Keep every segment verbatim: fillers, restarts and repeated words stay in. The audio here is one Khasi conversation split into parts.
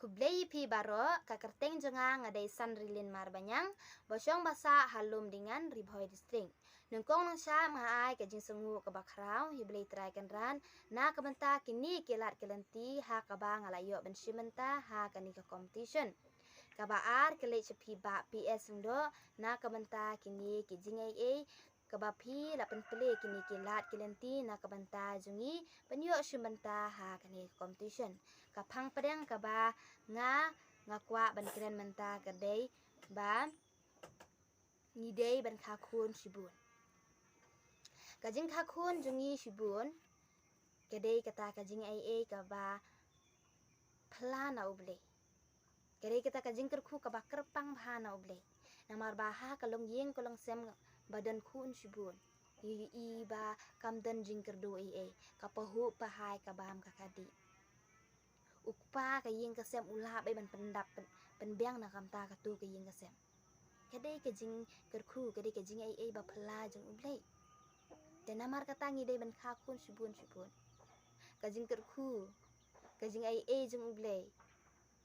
Khublei ïa phi baroh, ka kyrteng jong nga nga dei Sanrilin Marbaniang, ba shong ba sah ha Lumdingan, Ri Bhoi District. Nyngkong nyngshap nga ai ka jingsngewnguh kaba khraw ïa U Blei Trai Kynrad na ka bynta kine ki lad ki lynti ha kaba nga la ïoh ban shim bynta ha kane ka competition. Kaba ar, khublei ïa phi Bah P S Lyngdoh na ka bynta kine ki jingaiei kaba phi la pynplie kine ki lad ki lynti na ka bynta jong ngi ban ïoh shim bynta ha kane ka competition. Ka phang pdeng kaba nga, nga kwah ban kren mynta ka dei ba ngi dei ban kha khun shibun. Ka jingkha khun jong ngi shibun ka dei kata ka jingaiei kaba phylla na U Blei. Ka dei kata ka jingkyrkhu kaba kyrpang bha na U Blei. Namar ba ha ka longïing ka longsem ba don khun shibun, ngi ïohi ba kam don jingkyrduh ei ei, ka pahuh pahai ka bam ka kdih. U kpa ka ïing ka sem u lah beit ban pyndap, pyn-, pynbiang na ka bynta kato ka ïing ka sem. Ka dei ka jingkyrkhu, ka dei ka jingaiei ba phylla jong U Blei. Te namar kata ngi dei ban kha khun shibun shibun. Ka jingkyrkhu, ka jingaiei jong U Blei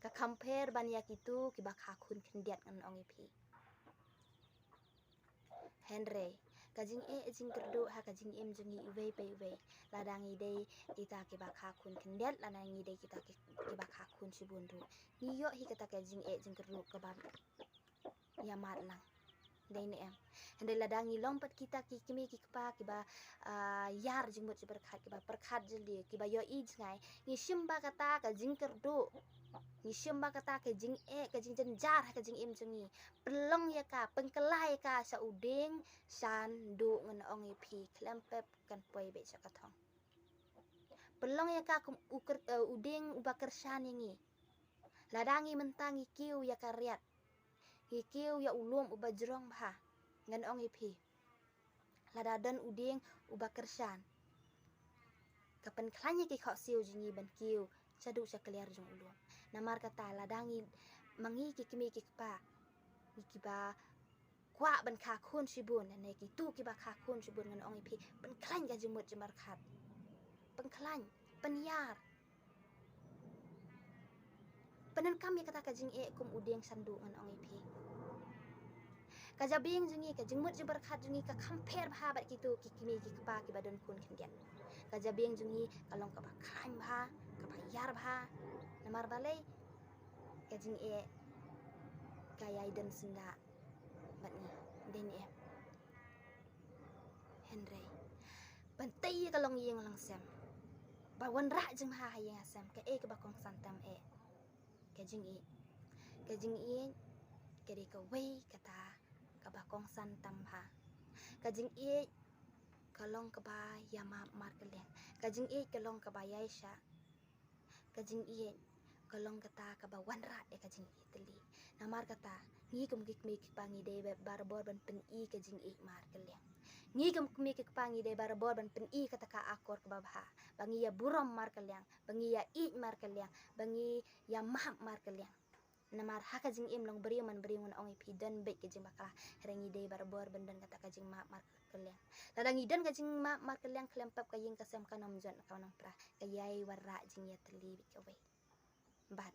ka kham pher ban ïa kito kiba kha khun khyndiat, ngan ong ïa phi. Hynrei ka jingeh jingkyrduh ha ka jingim jong ngi iwei pa iwei, lada ngi dei kita kiba kha khun khyndiat, lada ngi dei kita ki, kiba kha khun shibun ruh, ngi ïoh hi kata ka jingeh jingkyrduh kaba ïa mad lang. Dei ne em? Hynrei lada ngi long pat kita ki kmie ki kpa kiba, ah, ïar jingmut jingpyrkhat, kiba pyrkhat jylliew, kiba ïohi jngai, ngi shim ba kata ka jingkyrduh, ngi shim ba kata ka jingeh, ka jingjynjar ha ka jingim jong ngi, pynlong ïa ka, pynkylla ïa ka sha u dieng shanduh, ngan ong ïa phi, khlem pep kan poi beit sha ka thong. Pynlong ïa ka kum u kyr-, eh, u dieng uba kyrshan ïa ngi. Lada ngi mynta ngi kiew ïa ka riat, ngi kiew ïa u lum uba jrong bha, ngan ong ïa phi, lada don u dieng uba kyrshan, ka pynkhlaiñ ïa ki khohsiew jong ngi ban kiew shaduh sha kliar jong u lum. Namar kata lada ngi, ma ngi ki kmie ki kpa, ngi kiba kwah ban kha khun shibun, ne kito kiba kha khun shibun, ngan ong ïa phi, pynkhlaiñ ka jingmut jingpyrkhat. Pynkhlaiñ, pynïar, pyndonkam ïa kata ka jingeh kum u dieng shanduh, ngan ong ïa phi. Ka jabieng jong ngi, ka jingmut jingpyrkhat jong ngi ka kham pher bha bad kito ki kmie ki kpa kiba don khun khyndiat. Ka jabieng jong ngi ka long kaba khlaiñ bha, kaba ïar bha. Namar balei? Ka jingeh ka ïai don syndah bad ngi, dei ne em? Hynrei ban tei ïa ka longïing longsem, ba wanrah jingma ha ïing ha sem, kaei kaba kongsan tam eh? Ka jingïeit. Ka jingïeit ka dei kawei kata kaba kongsan tam bha. Ka jingïeit ka long kaba ïa map markylliang. Ka jingïeit ka long kaba ïaishah. Ka jingïeit ka long kata kaba wanrah ïa ka jingïeit tylli. Namar kata ngi kum ki kmie ki kpa ngi dei ba-, barabor ban pyni ka jingïeit markylliang. Ngi kum ki kmie ki kpa ngi dei barabor ban pyni kata ka akor kaba bha, ba ngi ïa burom markylliang, ba ngi ïa ïeit markylliang, ba ngi ïa map markylliang. Namar ha ka jingim long briew man briew, ngan ong ïa phi, don beit ka jingbakla, hynrei ngi dei barabor ban don kata ka jingmap markylliang. Lada ngi don ka jingmap markylliang, khlem pep ka ïing ka sem kan ym jot, kan ym pra, ka ïai wanrah jingïatylli beit kawei. Bad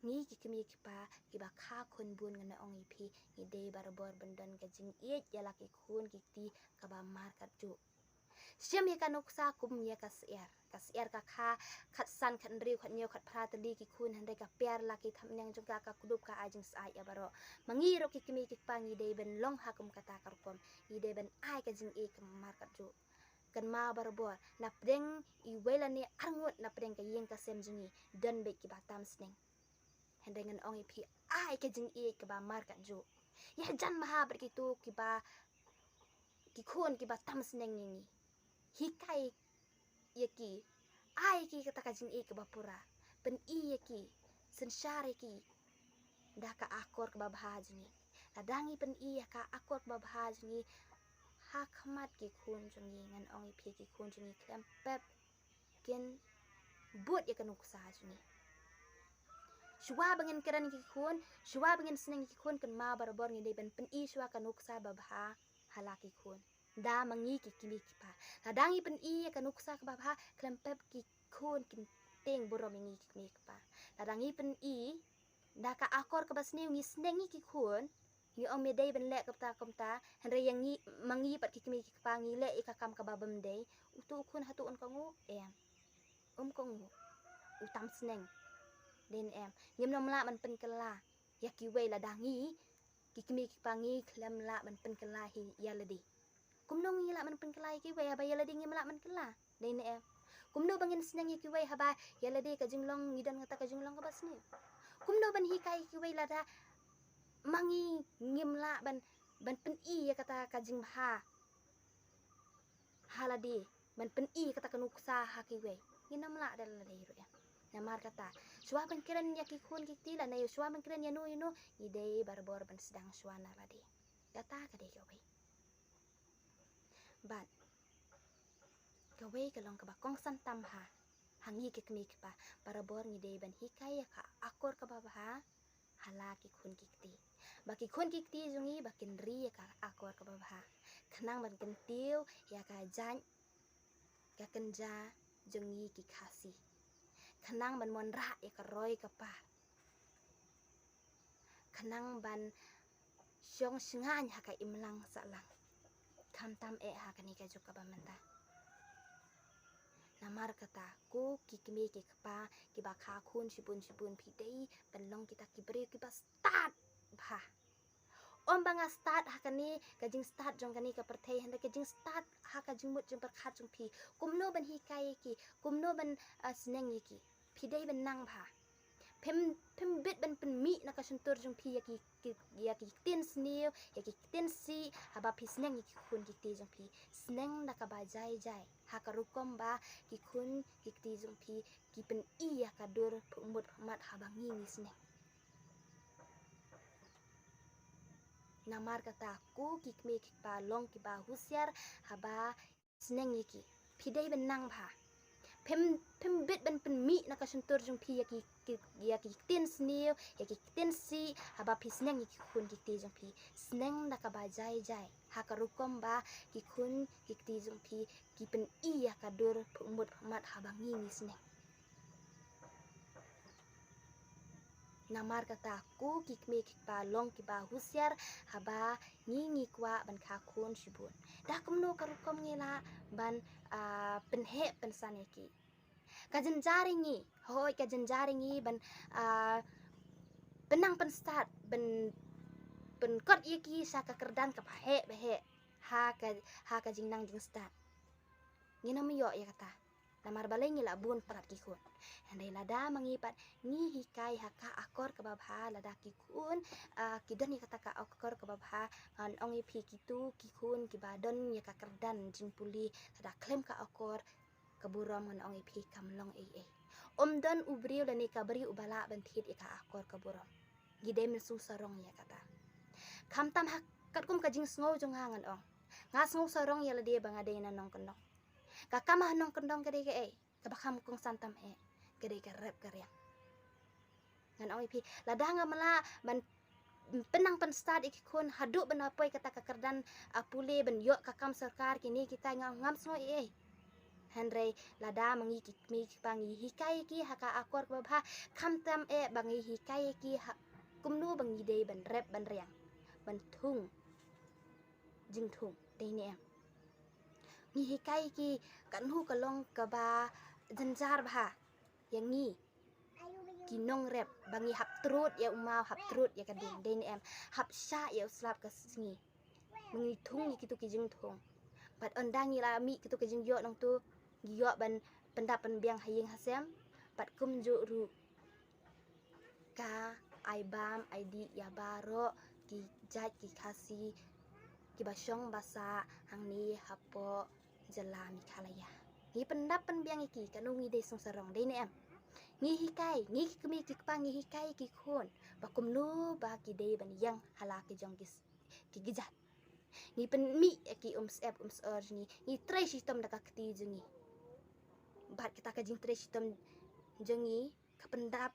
ngi ki kmie ki kpa kiba kha khun bun, ngan ong ïa phi, ngi dei barabor ban don ka jingïeit ïa la ki khun ki kti kaba markatjuh. Shem ïa ka nuksa kum ïa ka syiar. Ka syiar ka kha khatsan, khathynriew, khathynñiew, khatphra tylli ki khun, hynrei ka pyiar la ki thapniang jong ka, ka kdup, ka ai jingsyaid ïa baroh. Ma ngi ruh ki kmie ki kpa ngi dei ban long ha kum kata ka rukom. Ngi dei ban ai ka jingïeit kaba markatjuh. Kynmaw barabor, na pdeng iwei lane arngut na pdeng ka ïing ka sem jong ngi don beit kiba tam sneng. Hynrei ngan ong ïa phi, ai ka jingïeit kaba markatjuh. Ïajan bha bad kito kiba, ki khun kiba tam sneng ïa ngi. Hikai ïa ki, ai ïa ki kata ka jingïeit kaba pura. Pyni ïa ki, synshar ïa ki da ka akor kaba bha jong ngi. Lada ngi pyni ïa ka akor kaba bha jong ngi ha khmat ki khun jong ngi, ngan ong ïa phi, ki khun jong ngi khlem pep kin bud ïa ka nuksa jong ngi. Shuwa ba ngin kren ïa ki khun, shuwa ba ngin sneng ïa ki khun, kynmaw barabor ngi dei ban pyni shuwa ka nuksa ba bha ha la ki khun. Da ma ngi ki kmie ki kpa, lada ngi pyni ïa ka nuksa kaba bha, khlem pep ki khun kin Teng burom ïa ngi ki kmie ki kpa. Lada ngi pyni da ka akor kaba sniew ngi sneng ïa ki khun, ngi ong me dei ban leh kumta kumta, hynrei ïa ngi, ma ngi pat ki kmie ki kpa ngi leh ïa ka kam kaba bym dei, uto u khun hato un kohnguh? Em. Um kohnguh. U tam sneng. Dei ne em? Ngim nym lah ban pynkylla ïa kiwei lada ngi ki kmie ki kpa ngi khlem lah ban pynkylla hi ïa lade. Kumno ngi lah ban pynkylla ïa kiwei haba ïa lade ngim lah ban kylla? Dei ne em? Kumno ba ngin sneng ïa kiwei haba ïa lade ka jinglong ngi don kata ka jinglong kaba sniew? Kumno ban hikai ïa kiwei lada ma ngi ngim lah ban, ban pyni ïa kata ka jingbha ha lade, ban pyni ïa kata ka nuksa ha kiwei? Ngin nym lah da lade ruh em. Namar kata, shuwa ban kren ïa ki khun ki kti lane shuwa ban kren ïa no ïa no, ngi dei barabor ban sdang shuwa na lade. Kata ka dei kawei. Bad kawei ka long kaba kongsan tam ha, ha ngi ki kmie ki kpa, barabor ngi dei ban hikai ïa ka akor kaba bha ha la ki khun ki kti, ba ki khun ki kti jong ngi ba kin ri ïa ka akor kaba bha, khnang ban kyntiew ïa ka jait ka kynja jong ngi ki Khasi, khnang ban wanrah ïa ka roi ka par, khnang ban shong shngaiñ ha ka imlang sahlang, khamtam eh ha kane ka juk kaba mynta. Namar kata, ko ki kmie ki kpa kiba kha khun shibun shibun, phi dei ban long kita ki briew kiba stad bha. Ym ba nga stad ha kane ka jingstad jong kane ka pyrthei, hynrei ka jingstad ha ka jingmut jingpyrkhat jong phi, kumno ban hikai ïa ki, kumno ban, ah, sneng ïa ki, phi dei ban nang bha. Phim, phim bit ban pynmih na ka shyntur jong phi ïa ki, ki, ïa ki ktien sniew, ïa ki ktien sih haba phi sneng ïa ki khun ki kti jong phi. Sneng da kaba jai jai, ha ka rukom ba ki khun ki kti jong phi ki pyni ïa ka dur pyrmut pyrmat haba ngi ngi sneng. Namar kata, ko ki kmie ki kpa, long kiba husiar haba sneng ïa ki, phi dei ban nang bha. Phim, phim bit ban pynmih na ka shyntur jong phi ïa ki, ki, ïa ki ktien sniew, ïa ki ktien sih haba phi sneng ïa ki khun ki kti jong phi. Sneng da kaba jai jai, ha ka rukom ba ki khun ki kti jong phi ki pyni ïa ka dur pyrmut pyrmat haba ngi ngi sneng. Namar kata, ko ki kmie ki kpa, long kiba husiar haba ngi ngi kwah ban kha khun shibun. Da kumno ka rukom ngi lah ban, ah, pynheh pynsan ïa ki? Ka jynjar ïa ngi, hooid ka jynjar ïa ngi ban, ah, pynnang pynstad, ban pynkot ïa ki sha ka kyrdan kaba heh ba heh ha ka, ha ka jingnang jingstad. Ngin ym ïoh ïa kata. Namar balei? Ngi la bun palat ki khun. Hynrei lada ma ngi pat ngi hikai ha ka akor kaba bha, lada ki khun, ah, ki don ïa kata ka akor kaba bha, ngan ong ïa phi, kito ki khun kiba don ïa ka kyrdan jingpule, lada khlem ka akor ka burom, ngan ong ïa phi, kam long ei ei. Ym don u briew lane ka briew uba lah ban thied ïa ka akor ka burom. Ngi dei ban sngewsih sarong ïa kata. Khamtam ha katkum ka jingsngew jong nga, ngan ong, nga sngewsih sarong ïa lade ba nga dei na nongkyndong. Ka kam ha nongkyndong ka dei kaei? Kaba kham kongsan tam eh, ka dei ka rep ka riang. Ngan ong ïa phi, lada ngam lah ban pynnang pynstad ïa ki khun haduh ban poi kata ka kyrdan, ah, pule, ban ïoh ka kam sorkar, kine kita, nga ong ngam sngew ei ei. Hynrei lada ma ngi ki kmie ki kpa ngi hikai ïa ki ha ka akor kaba bha, khamtam eh ba ngi hikai ïa ki ha kumno ba ngi dei ban rep ban riang, ban thung jingthung, dei ne em? Ngi hikai ïa ki katno ka long kaba jynjar bha ïa ngi ki nongrep, ba ngi hap trud ïa u maw, hap trud ïa ka ding, dei ne em? Hap shah ïa u slap ka sngi ba ngi thung ïa kito ki jingthung. Bad ynda ngi la mih kito ki jingïoh nangto, ngi ïoh ban pyndap pynbiang ha ïing ha sem. Bad kumjuh ruh ka ai bam ai dih ïa baroh ki jait ki Khasi kiba shong ba sah hangne hapoh jylla Meghalaya. Ngi pyndap pynbiang ïa ki, kano ngi dei sngewsih sarong, dei ne em? Ngi hikai, ngi ki kmie ki kpa ngi hikai ïa ki khun ba kumno ba ki dei ban ïeng ha la ki jong ki, ki kjat. Ngi pynmih ïa ki umsyep umsor jong ngi, ngi trei shitom da ka kti jong ngi. Bad kata ka jingtrei shitom jong ngi ka pyndap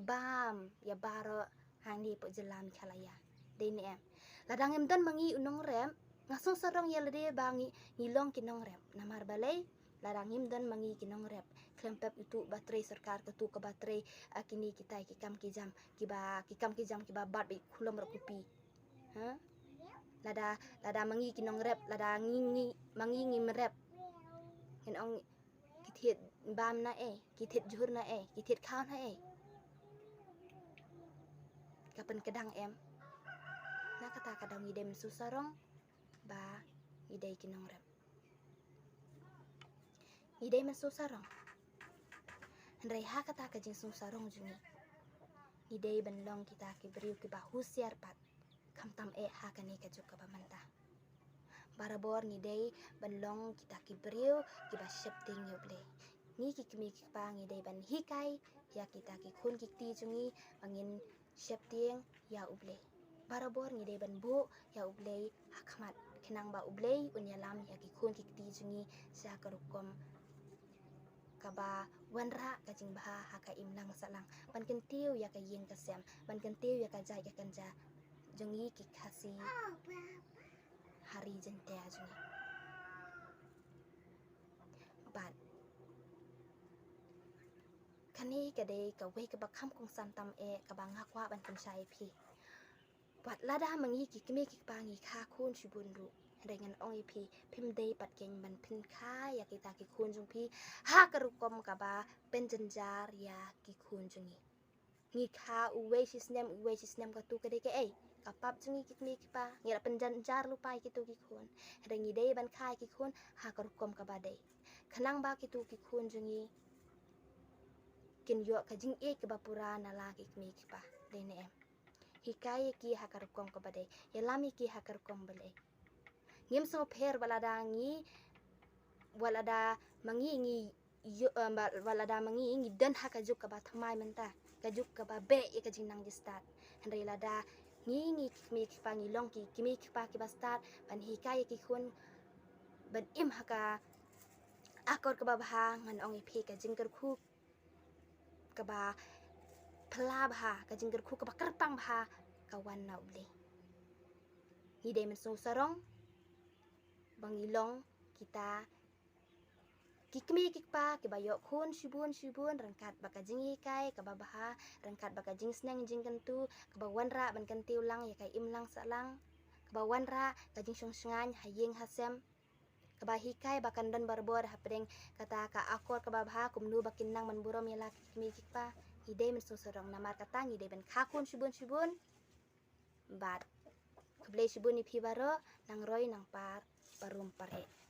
bam ïa baroh hangne hapoh jylla Meghalaya, dei ne em? Lada ngim don ma ngi u nongrep, nga sngewsih sarong ïa lade ba ngi, ngi long ki nongrep. Namar balei? Lada ngim don ma ngi ki nongrep, khlem pep utu ba trei sorkar, katu kaba trei, ah, kine kitai ki kam ki jam, kiba, ki kam ki jam kiba bat ba i khulom rok kupi. Ha? Lada, lada ma ngi ki nongrep, lada ngi, ngi, ma ngi ngim rep, ngin ong ki thied bam na ei, ki thied jhur na ei, ki thied khaw na ei. Ka pynkdang em? Na kata ka daw ngi dei mynsngew sarong ba ngi dei ki nongrep. Ngi dei mynsngew sarong. Hynrei ha kata ka jingsngew sarong jong ngi, ngi dei ban long kita ki briew kiba husiar pat, khamtam eh ha kane ka juk kaba mynta. Barabor ngi dei ban long kita ki briew kiba sheptieng ïa U Blei. Ngi ki kmie ki kpa ngi dei ban hikai ïa kita ki khun ki kti jong ngi ba ngin sheptieng ïa U Blei. Barabor ngi dei ban buh ïa U Blei ha khmat, khnang ba U Blei un ïalam ïa ki khun ki kti jong ngi sha ka rukom kaba wanrah ka jingbha ha ka imlang sahlang, ban kyntiew ïa ka ïing ka sem, ban kyntiew ïa ka jaid ka kynja jong ngi ki Khasi ha ri Jaintia jong ngi. Bad kane ka dei kawei kaba kham kongsan tam eh kaba nga kwah ban pynshai ïa phi. Wat lada ma ngi ki kmie ki kpa ngi kha khun shibun ruh, hynrei ngan ong ïa phi, phim dei pat kein ban pynkha ïa kita ki khun jong phi ha ka rukom kaba pynjynjar ïa ki khun jong ngi. Ngi kha uwei shi snem, uwei shi snem, katu ka dei kaei? Ka pap jong ngi ki kmie ki kpa. Ngi la pynjynjar lypa ïa kitu ki khun. Hynrei ngi dei ban kha ïa ki khun ha ka rukom kaba dei, khnang ba kitu ki khun jong ngi kin ïoh ka jingïeit kaba pura na la ki kmie ki kpa. Dei ne em? Hikai ïa ki ha ka rukom kaba dei, ïalam ïa ki ha ka rukom ba dei. Ngim sngewpher wat lada ngi, wat lada ma ngi ngi ïoh, em, ba, wat lada ma ngi ngi don ha ka juk kaba thymmai mynta, ka juk kaba beh ïa ka jingnang jingstad. Hynrei lada ngi, ngi ki kmie ki kpa ngi long ki kmie ki kpa kiba stad ban hikai ïa ki khun ban im ha ka akor kaba bha, ngan ong ïa phi, ka jingkyrkhu kaba phylla bha, ka jingkyrkhu kaba kyrpang bha ka wan na U Blei. Ngi dei mynsngew sarong ba ngi long kita ki kmie ki kpa kiba ïoh khun shibun shibun ryngkat bad ka jinghikai kaba bha, ryngkat bad ka jingsneng jingkyntu, kaba wanrah ban kyntiew lang ïa ka imlang sahlang, kaba wanrah ka jingshong shngaiñ ha ïing ha sem, kaba hikai ba kan don barabor hapdeng kata ka akor kaba bha, kumno ba kin nang ban burom ïa la ki kmie ki kpa. Ngi dei mynsngew sarong, namar kata ngi dei ban kha khun shibun shibun. Bad khublei shibun ïa phi baroh, nang roi nang par, parum pareh.